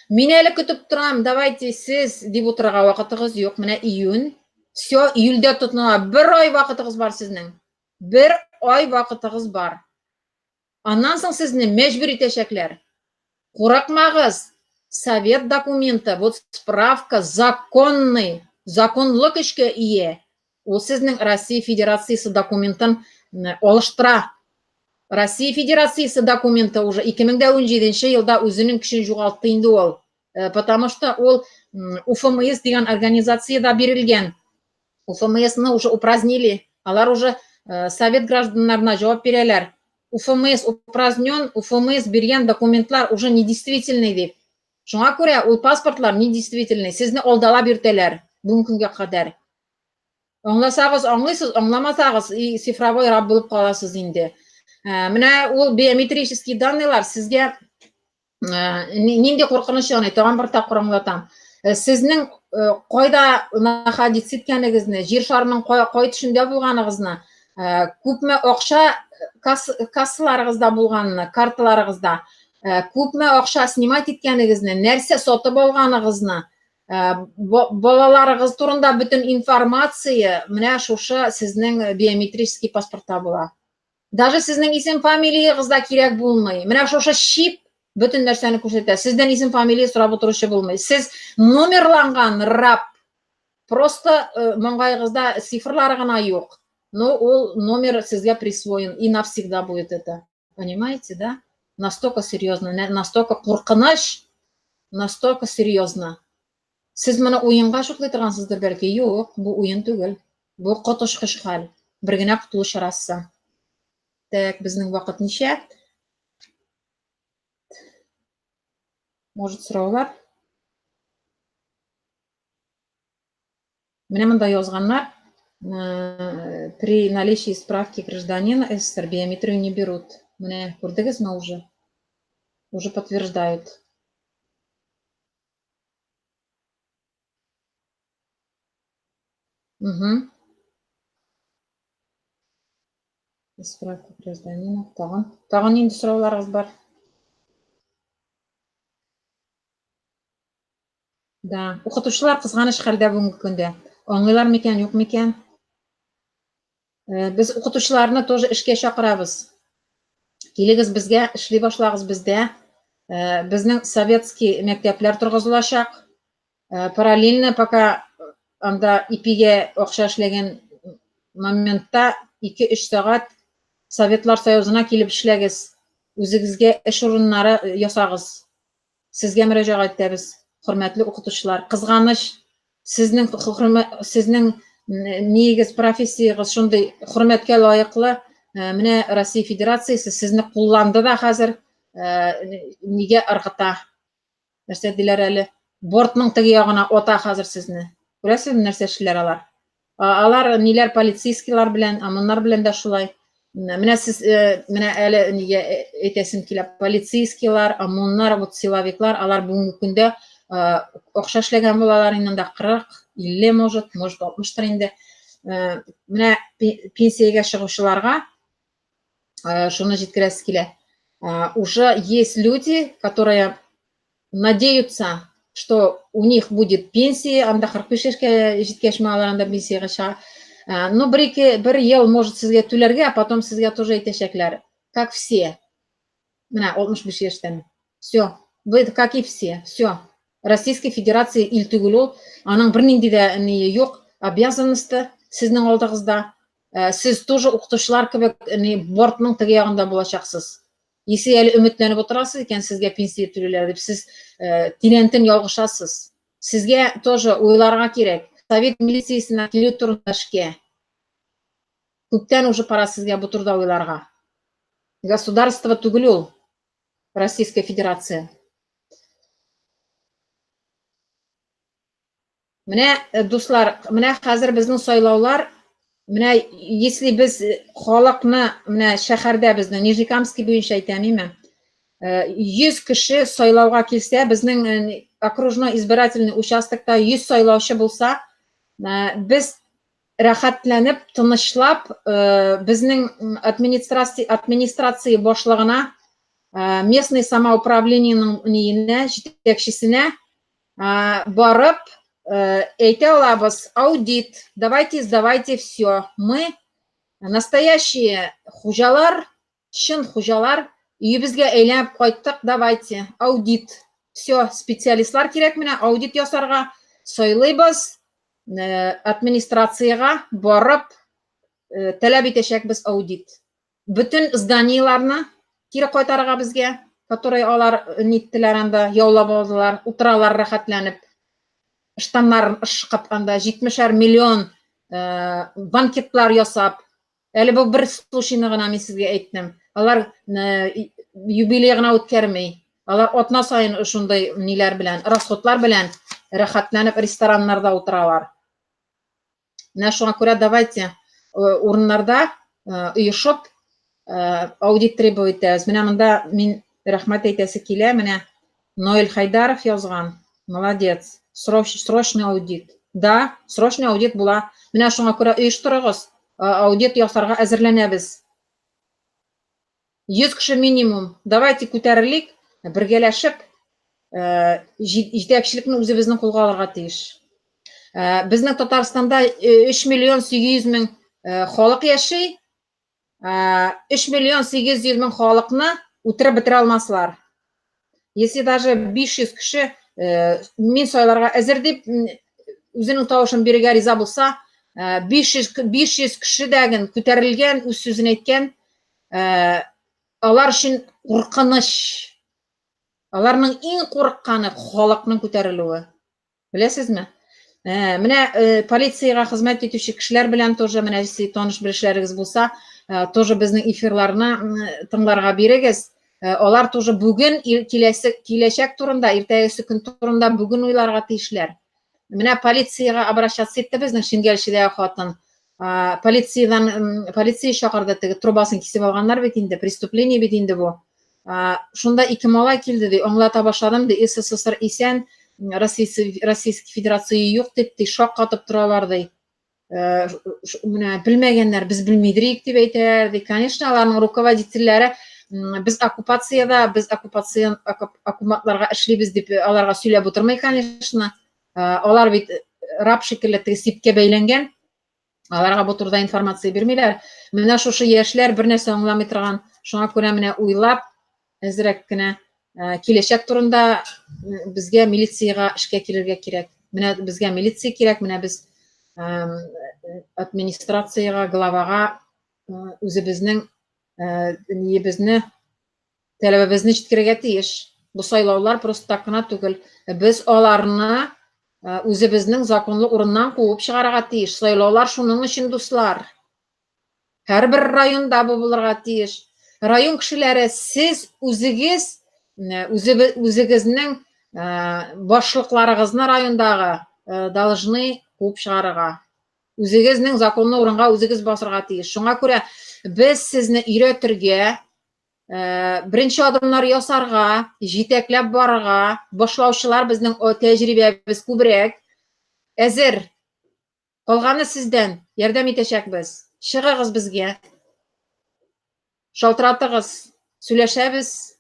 Мин әле көтеп торам, давайте сез дип утырырга вакытыгыз юк. Менә июнь, все, июльдә тотына. Бер ай вакытыгыз бар сезнең. Бер ай вакытыгыз бар. Аннан соң сезне мәҗбүр итәчәкләр. Курыкмагыз, совет документы, вот справка законный, законлы көчкә ия. Ул сезнең Россия Федерациясе документын алыштыра. Россия Федерациясе документы уже 2017 елда үзенең көчен югалтты инде ул. Потому что ул УФМС дигән организациядә бирелгән. УФМСны уже упразднили. Алар уже совет гражданнарына җавап бирәләр. УФМС упразднен, УФМС биргән документлар уже недействительный дип. Шуңа күрә ул паспортлар недействительный. Сезне алдалап йөртәләр бүгенге көнгә кадәр. Аңласагыз, аңлыйсыз, аңламасагыз, и цифровой раб булып каласыз инде. Менә ул биометрический данныйлар сезгә нинди куркыныч яный, тагын бер тапкыр аңлатам. Сезнең кайда находиться иткәнегезне, җир шарының кай төшендә булганыгызны, Күпме акча кассаларыгызда булганны, карталарыгызда, күпме акча снимать иткәнегезне, нәрсә сатып алганыгызны, балаларыгыз турында бөтен информация менә шушы сезнең биометрический паспортта була. Даже сезнең исем фамилиягез дә кирәк булмый. Менә шушы чип бөтен нәрсәне күрсәтә. Сездән исем фамилия сорап утыручы булмый. Сез номерланган раб. Просто маңгаегызда цифрлары гына юк. Но ул номер сезгә присвоен и навсегда будет это. Понимаете, да? Настолько серьезно, настолько куркыныч, настолько серьезно. Сез моны уенга шутлый торгансыздыр бәлки? Юк, бу уен түгел. Бу коточкыч хәл. Бер генә котылу чарасы. Так, безнең вакыт ничә? Может, сораулар? Менә монда язганнар, при наличии справки гражданина СССР биометрию не берут. Менә күрдегезме уже? Уже подтверждают. Угу. Справка гражданина. Тагын. Тагын нинди сорауларыгыз бар? Да, укытучылар кызганыч хәлдә бүгенге көндә. Аңлыйлар микән, юк микән? Без укытучыларны тоже эшкә чакырабыз. Килегез безгә, эшли башлагыз бездә. Безнең советский мәктәпләр торгызылачак. Параллельно пока анда ипигә акча эшләгән моментта 2-3 сәгать Советлар Союзына килеп эшләгез. Үзегезгә эш урыннары ясагыз. Сезгә мөрәҗәгать итәбез, хөрмәтле укытучылар. Кызганыч, сезнең сезнең ниегез, профессиягез шундый хөрмәткә лаеклы. Менә Россия Федерациясе сезне кулланды да хәзер нигә ыргыта. Нәрсә диләр әле? Бортның теге ягына ата хәзер сезне. Күрәсезме, нәрсә эшлиләр алар? Алар ниләр полицейскийлар белән, ОМОНнар белән дә шулай. Менә сез, менә әле нигә әйтәсем килә, полицейскийлар, ОМОНнар, вот силовиклар, алар бүгенге көндә акча эшләгән булалар инде анда 40, 50 может, может 60-тыр инде. Менә пенсиягә чыгучыларга шуны җиткерәсе килә. Уже есть люди, которые надеются, что у них будет пенсия, анда 45 яшькә җиткәчме алар анда пенсиягә чыга. Ну, бер ике, бер ел может сезгә түләргә, а потом сезгә тоже әйтәчәкләр, как все. Менә 65 яшьтән. Все, вы как и все, все. Российской Федерация ил түгел ул, аның бернинди дә ние юк, обязанности сезнең алдыгызда. Сез тоже укытучылар кебек ни бортның теге ягында булачаксыз. Если әле өметләнеп утырасыз икән, сезгә пенсия түлиләр дип, сез тирәнтен ялгышасыз. Сезгә тоже уйларга кирәк. Совет милициясенә килү турында эшкә. Күптән уже пора сезгә бу турыда уйларга. Государство түгел ул, Российская Федерация. Менә, дуслар, менә хәзер безнең сайлаулар, менә если без халыкны, менә шәһәрдә безнең Нижнекамский буенча әйтәм, име? 100 кеше сайлауга килсә, безнең окружной избирательный участокта 100 сайлаучы булса, без рәхәтләнеп, тынычлап, безнең администрация администрация башлыгына, местный самоуправлениенең ниенә, җитәкчесенә барып әйтә алабыз: аудит, давайте, сдавайте все. Мы настоящие хуҗалар, чын хуҗалар, өебезгә әйләнеп кайттык, давайте, аудит. Все, специалистлар кирәк менә аудит ясарга, сайлыйбыз, администрациягә барып таләп итәчәкбез аудит. Бөтен зданиеларны кире кайтарырга безгә, которые алар ниттеләр анда, яулап алдылар, утыралар рәхәтләнеп, штаннарын ышкып анда, 70 миллион банкетлар ясап. Әле бу бер случайны гына мин сезгә әйттем. Алар юбилей гына үткәрми. Алар атна саен шундый ниләр белән, расходлар белән рәхәтләнеп рестораннарда утыралар. Менә шуңа күрә давайте урыннарда оешып аудит требовать итәбез. Менә монда мин рәхмәт әйтәсе килә. Менә Ноэль Хайдаров язган. Молодец. Срочный аудит. Да, срочный аудит була. Менә шуңа күрә оештырыгыз. Аудит ясарга әзерләнәбез. 100 кеше минимум. Давайте күтәрелик, бергәләшеп, җитәкчелекне үзебезнең кулга алырга тиеш. Безнең Татарстанда 3 миллион 800 мең халык яши. 3 миллион 800 мең халыкны үтереп бетерә алмаслар. Если даже 500 кеше мин сайларга әзер дип үзенең тавышын бирергә риза булса, 500 кеше дәген күтәрелгән, үз сүзен әйткән, алар өчен куркыныч. Аларның иң курыкканы халыкның күтәрелүе. Беләсезме? Менә полициягә хезмәт итүче кешеләр белән тоже менә если таныш белешләрегез булса, тоже безнең эфирларны тыңларга бирегез. Алар тоже бүген киләсе киләчәк турында, иртәгесе көн турында бүген уйларга тиешләр. Менә полициягә обращаться итте безнең Шингәлчедәге хатын. Полициядән полиция чакырды, теге трубасын кисеп алганнар бит инде, преступление бит инде бу. Шунда ике малай килде ди, аңлата башладым ди, СССР исән, Российский Федерация юк дип ди, шаккатып торалар ди. Менә белмәгәннәр, без белмидерик дип әйтәләр ди. Конечно, аларның руководительләре без оккупациядә, без оккупацион оккупантларга эшлибез дип аларга сөйләп утырмый, конечно. Алар бит раб шикелле теге сипкә бәйләнгән. Аларга бу турыда информация бирмиләр. Менә шушы яшьләр бер нәрсә аңламый торган. Шуңа күрә менә уйлап, әзрәк кенә киләчәк турында безгә милициягә эшкә килергә кирәк. Менә безгә милиция кирәк, менә без администрациягә, главага үзебезнең ниебезне, таләбебезне җиткерергә тиеш. Бу сайлаулар просто так кына түгел. Без аларны үзебезнең законлы урыннан куып чыгарырга тиеш. Сайлаулар шуның өчен, дуслар. Һәрбер районда бу булырга тиеш. Район кешеләре, сез үзегез үзегезнең башлыкларыгызны райондагы должны куып чыгарырга. Үзегезнең законлы урынга үзегез басырга тиеш. Шуңа күрә без сезне өйрәтергә, беренче адымнар ясарга, җитәкләп барырга, башлаучылар безнең тәҗрибәбез күбрәк. Әзер. Калганы сездән. Ярдәм итәчәкбез. Чыгыгыз безгә. Шалтыратыгыз, сөйләшәбез,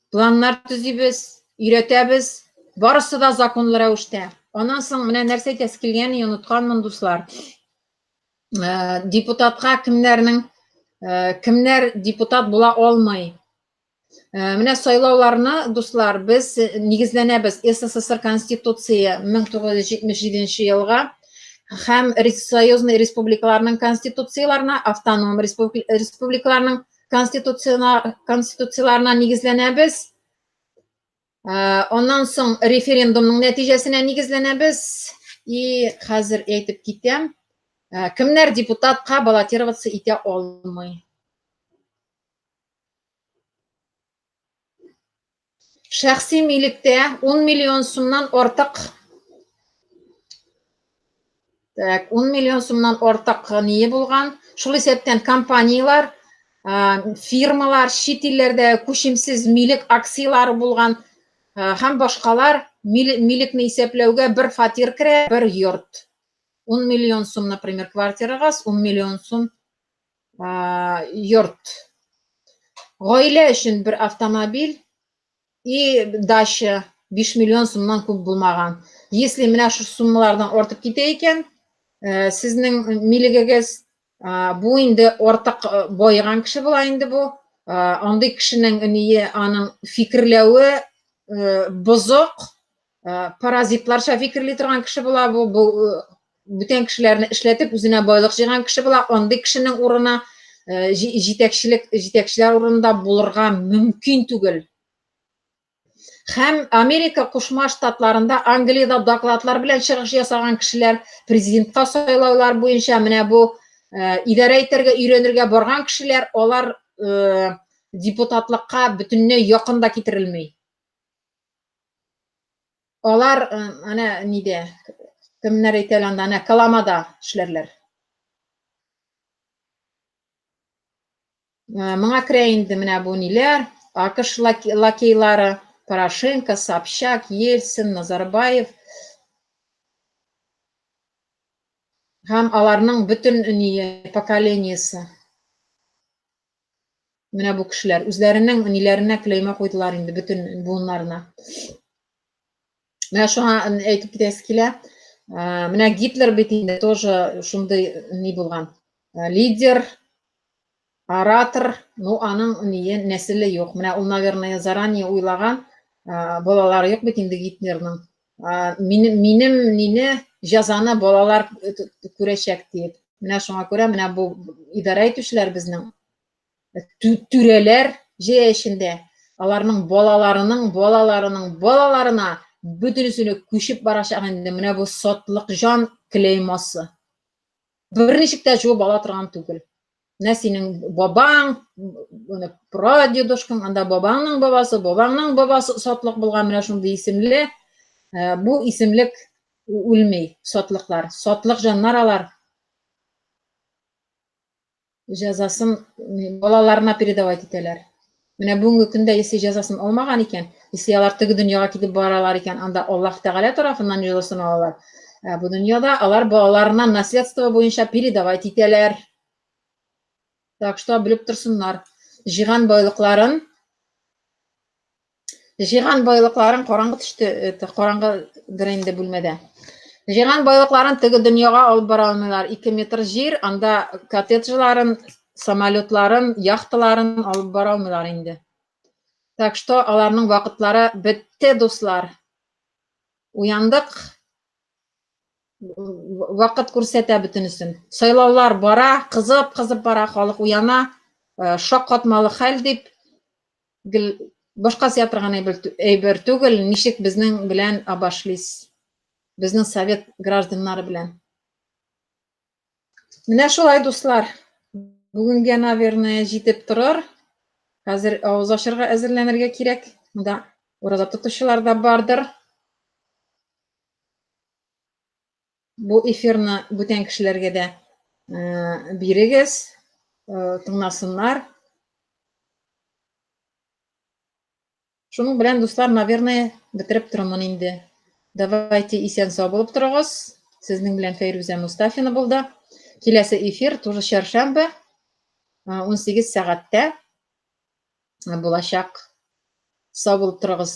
планнар төзибез, өйрәтәбез. Барысы да законлы рәвештә. Аннан соң менә нәрсә әйтәсе килгән, онытканмын, дуслар. Депутатка кемнәрнең кемнәр депутат була алмый? Менә сайлауларны, дуслар, без нигезләнәбез СССР Конституция 1977 елга һәм союзный республикаларның конституцияләренә, автоном республикаларның конституцияләренә нигезләнәбез. Аннан соң референдумның нәтиҗәсенә нигезләнәбез. И хәзер әйтеп китәм, кемнәр депутатка баллотироваться итә алмый. Шәхси милектә 10 миллион сумнан артык. Так, 10 миллион сумнан артык ние булган. Шул исәптән компанияләр, фирмалар, чит илләрдә күчемсез милек акцияләре булган һәм башкалар милекне исәпләүгә бер фатир керә, бер йорт. 10 миллион сум, например, квартирагыз, 10 миллион сум йорт. Гаилә өчен бер автомобиль и дача 5 миллион сумнан күп булмаган. Если менә шу суммалардан артып китә икән, сезнең милегегез, бу инде артык баеган кеше була инде бу. Андый кешенең ние, аның фикерләве бозык, паразитларча фикерли торган кеше була бу. Бу бүтән кешеләрне эшләтеп үзенә байлык җыйган кеше була. Андый кешенең урыны җитәкчелек, җитәкчеләр урынында булырга мөмкин түгел. Һәм Америка Кушма Штатларында, Англиядә докладлар белән чыгыш ясаган кешеләр, президентка сайлаулар буенча менә бу идарә итәргә өйрәнергә барган кешеләр, алар депутатлыкка бөтенләй якын да китерелми. Алар әнә нидә, кемнәр әйтә әле анда, әнә Каламада эшләрләр. Моңа керә инде менә бу ниләр, АКШ лакейлары, Порошенко, Собчак, Ельцин, Назарбаев. Һәм аларның бөтен ние поколениесе. Менә бу кешеләр үзләренең ниләренә клейма куйдылар инде бөтен буыннарына. Менә шуңа әйтеп китәсе килә. Менә Гитлер бит инде тоже шундый ни булган. Лидер, оратор, ну аның ние нәселе юк. Менә ул, наверное, заранее уйлаган, балалары юк бит инде Гитлерның. Минем, минем мине җәзаны балалар күрәчәк диеп. Менә шуңа күрә менә бу идарә итүчеләр безнең түрәләр җәя эчендә аларның балаларының балаларының балаларына бөтенесенә күчеп барачак инде менә бу сатлык җан клеймосы. Берничек тә җуып ала торган түгел. Менә синең бабаң, менә прадедушкаң, анда бабаңның бабасы, бабаңның бабасы сатлык булган менә шундый исемле. Э, бу исемлек үлми, сатлыклар. Сатлык җаннар алар. Җәзасын балаларына передавать итәләр. Менә бүгенге көндә если җәзасын алмаган икән, если алар теге дөньяга китеп баралар икән, анда Аллаһ Тәгалә тарафыннан җәзасын алалар. Ә бу дөньяда алар балаларына наследство буенча передавать итәләр. Так что белеп торсыннар. Җыйган байлыкларын Җыйган байлыкларын караңгы төште, это караңгыдыр инде бүлмәдә. Җыйган байлыкларын теге дөньяга алып бара алмыйлар. 2 метр җир, анда коттеджларын, самолетларын, яхталарын алып бара алмыйлар инде. Так что аларның вакытлары бетте, дуслар. Уяндык. Вакыт күрсәтә бөтенесен. Сайлаулар бара, кызып-кызып бара, халык уяна, э, шаккатмалы хәл дип гел башка сыя торган әйбер түгел, ничек безнең белән обошлись. Безнең совет гражданнары белән. Менә шулай, дуслар. Бүгенгә, наверное, җитеп торыр. Хәзер авыз ачырга әзерләнергә кирәк. Монда ураза тотучылар да бардыр. Бу эфирны бүтән кешеләргә дә э, бирегез, э, тыңласыннар. Шуның белән, дуслар, наверное, бетереп торамын инде. Давайте исән-сау булып торыгыз. Сезнең белән Фәйрүзә Мустафина булды. Киләсе эфир тоже чәршәмбе 18 сәгатьтә булачак. Сау булып торыгыз.